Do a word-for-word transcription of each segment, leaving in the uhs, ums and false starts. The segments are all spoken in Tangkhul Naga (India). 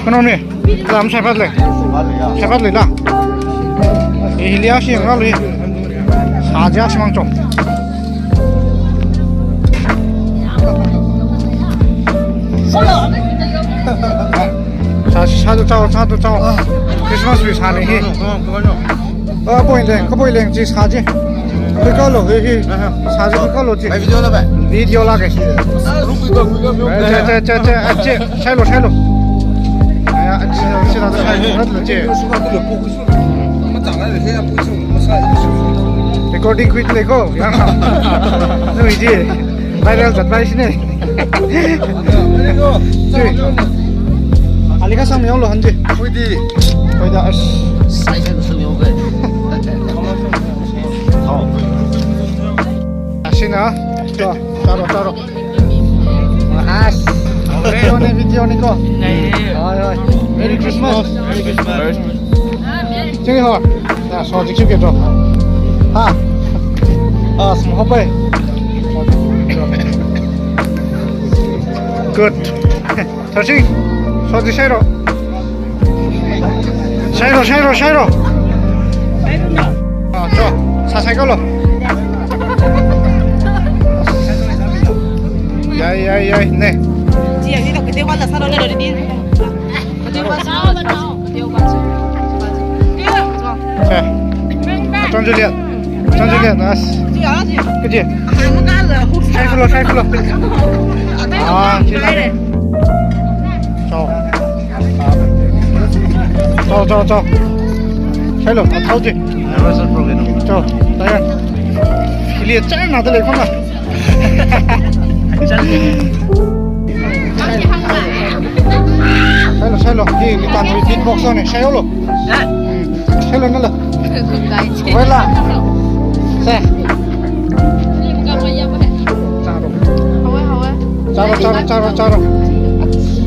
Kano mi? Lam shaipat lei. Shaipat lei la. Eh, hili ashi yang lalu. Saja shimang chong. Sa, sāda chao, sāda chao. Christmas wui sāni hi. Ah, poi leng, kapoi leng chi sā chi. Hui kalo, hui, hui. Sā chi hui kalo chi. Ai, video la ba? Video la ke. Che, che, che, che, che, shailo, shailo. Ai, che, che, che, shailo, che. Recording khuilei ko, yang. Nui chi. Viral zatpai shine. Chi. Ali kasang miyaolo hanji. Khuidi. Khuida as. Sai sai kasang miyaoke. Ashina. Cho, charo, charo. As. Video ni, video ni ko. Oi, oi. Merry Christmas. Merry Christmas. Chini ho. Ya, so jik jik to. Ha. Ah, small boy. Good. Thirteen. Soti shairo. Shairo, shairo, shairo. Ah, cho. Sa shaikolo. Yai, yai, yai. Ne. Ji, ani to kete wala saro ne ro din. Kete wala saro. Kete wala saro. Cho. Chon Juliet. Chon Juliet, nice. Kiji? Try flow, try flow. Ah, kiji. Cho. Cho, cho, cho. Hello, how ji? Cho, tayang. Kili chai na de le kona. Hello, hello. Di, di tan beatbox ni, hello. Hello, hello. Wela. Sa. Charo. Charo, charo, charo, charo.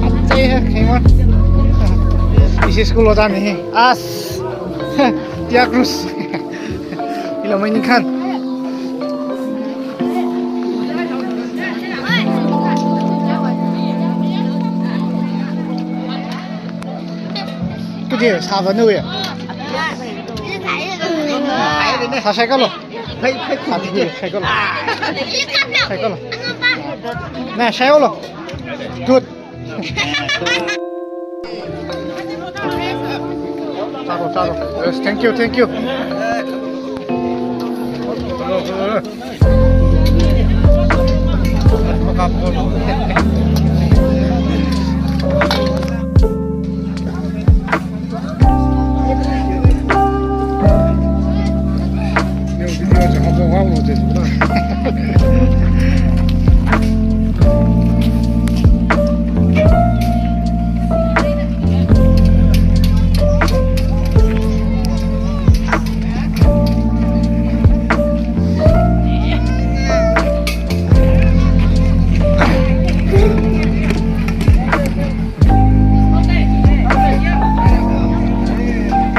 Achai hai, khaima. Isi school lo jani hai. As. Tia Cruz. Ila mai ni khan. Kiji, sāva nui. Sā shaikolo. Sā shaikolo. Shaikolo. Na, shaikolo. Good. Charo, charo. Yes, thank you, thank you.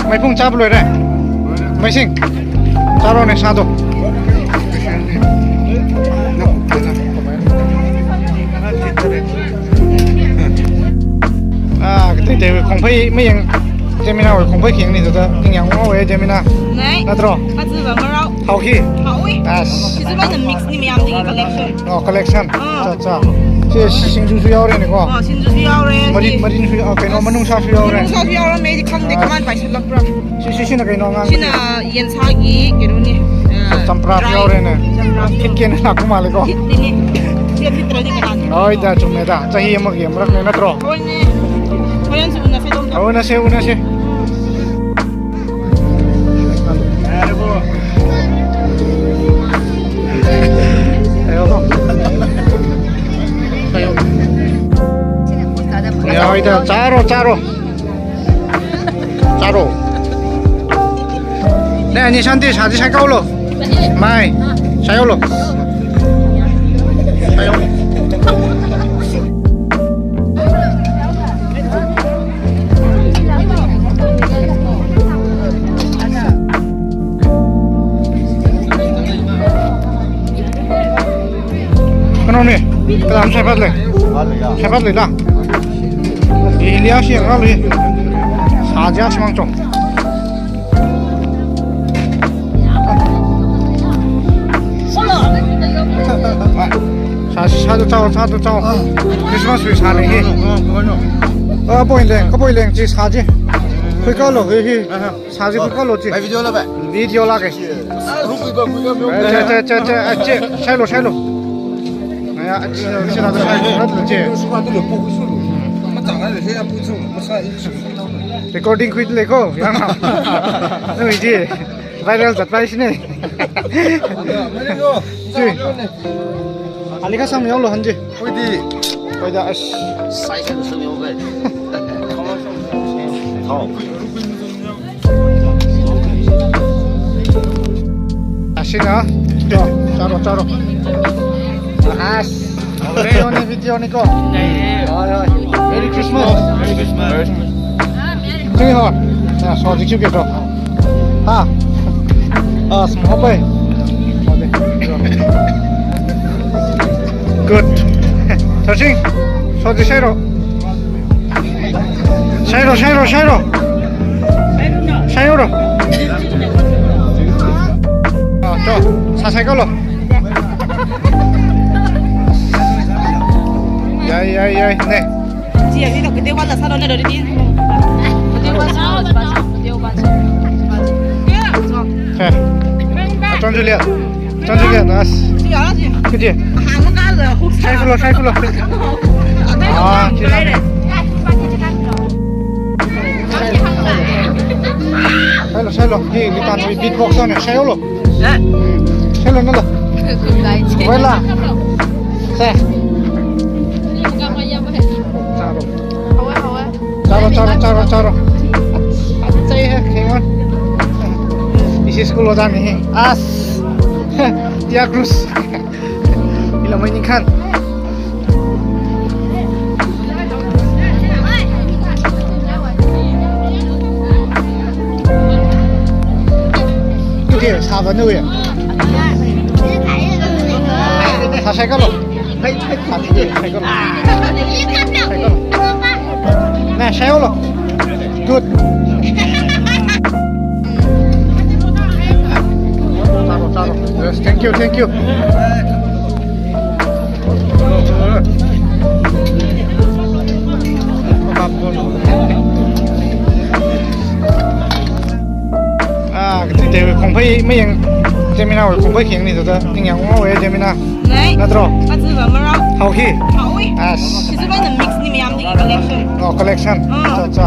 Maiphung chāp loire. Maising. Chāro ne sādo. Ah, katei tei khongphei mayang Jemina wui khongphei khing ni da, ting yang mo wui Jemina. Nai. Natro? Azi ba marao. Hao khi? Haoi. As. Sisi ba the mix ni mayam ding collection. Oh, collection. Ah. Cha, cha. Chi singjusu yaore ni ko. Ah, singjusu yaore. Mari, si. Marisu, oh, kaino, manungsasu yaore. Manungsasu yaore, mei khangde, ah, kaman pai shalak pra. Si, si, sina kaino ngang. Sina yensāki, kaino ni. Ah, champra dry. Yaore ne. Champra. Thik ken na kuma le ko. Thik ni ni. Thik, thik ni kanan. Oi da, chumme da. Chahi ama ki amrak ne natro. Oi ne. Oi, unase, unase. Ya, ida, charo, charo. Charo. Ne, ani shanti, shanti, shaikolo. Mai, shaikolo. Shaikolo. Kalam shaipat lei. Shaipat lei da. Hili ashi yangra lui. Sāja shimang chong. Sā, sāda chao, sāda chao. Christmas tree sāli hi. Ah, poi leng, kapoi leng chi sāji. Khuikalo hi hi. Sāji khuikalo chi. Video la ba. Video la ke. Che, che, che, che, che, shailo, shailo. Aya, che, che, che, che. Recording khuilei ko, yang. Nui ji, viral zatpai shine. Ji. Ali kha samyolo hanji. Khuidi. Khuida, ash. Sai sai samyolo. Thao. Ashina. Chao, chao, chao. As. Video ni, video ni ko. Hoi, hoi. Merry Christmas. Merry Christmas. Tui ho. Ya, so dikit gitu. Ha. Ah, semua apa? Good. Tersing. So di shairo. Shairo, shairo, shairo. Shairo. Ah, cho, sāsai kalo. Yai, yai, yai, ne. Ji, ani to kete wala salo ne dori ni. Kete wala salo, kete wala salo. Che. Chon Juliet. Chon Juliet, as. Kiti? Shai fulo, shai fulo. Ah, kira. Shailo, shailo. Ki, ki tan beatbox ne, shailo. Shailo nalo. Wela. Sa. Charo, charo, charo, charo. Achai hai, kaiman. Ishi school oja ni hai. As. Tia Cruz. Ila mai ni khan. Kiti, sāba nui. Sāsai kalo. Hai, hai, hai, hai, hai. Nah, shailo. Good. Charo, charo. Yes, thank you, thank you. Ah, kati te kongpai mayang Gemina wui kongpai kheng ni to ta. Ningyang ngawui Gemina. Nei. Natro? Azi ba mara. Hao hi? Haowi. As. Izi ba na mix ni mayam ni collection. Oh, collection. Ah. Cha, cha.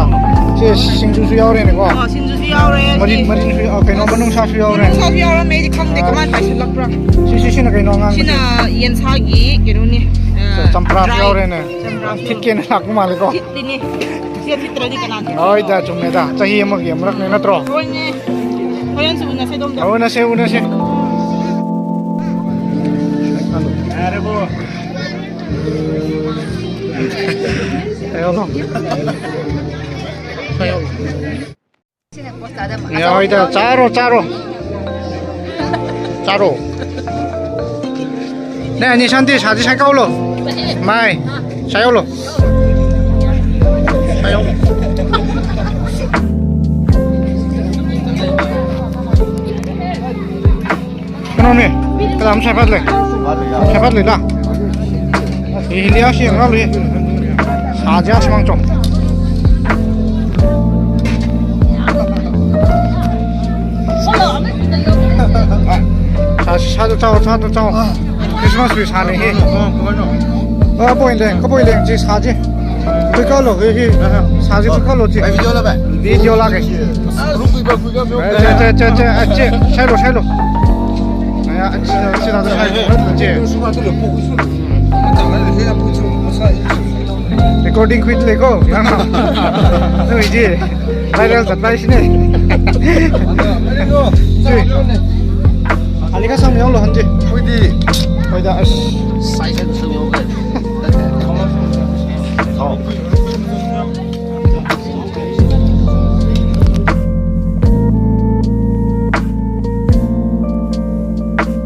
Chi singjusu yaore ni ko. Oh, singjusu yaore. Marin, marinsu yao, kaino manungsasu yaore. Manungsasu yaore, mei di khang de kaman pai silak pra. Si, si, sina kaino ngang. Sina yansagi, kaino ni. Eh, champra dry. Yaore ne. Champra. Thit kena lak male ko. Thit ni. Thit, thit ra di kana. Oi da, chum ne da. Chahi ama ki amrak ne natro. Oi ne. Oi, unase, unase. Ayo, no. Ayo. Ya, oi da, charo, charo. Charo. Ne, ani shanti, sāji sai kalo. Mai, sailo. Sailo. Kano ne? Kalam shaipat lei. Shaipat lei da. Hili ashi yangra lui. Sāja shimang chong. Sā, sāda chao, sāda chao. Christmas tree sāli hi. Ah, poi leng, kapoi leng chi sāji. Khuikalo hi hi. Sāji khuikalo chi. Video la ba. Video la ke. Che, che, che, che, che. Shailo, shailo. Aya, che, che, che, che. Recording khuilei ko. Nui ji. Viral zatpai shine. Ali kha samyolo hanji. Khuidi. Khuida as. Sai sai samyolo. Thao.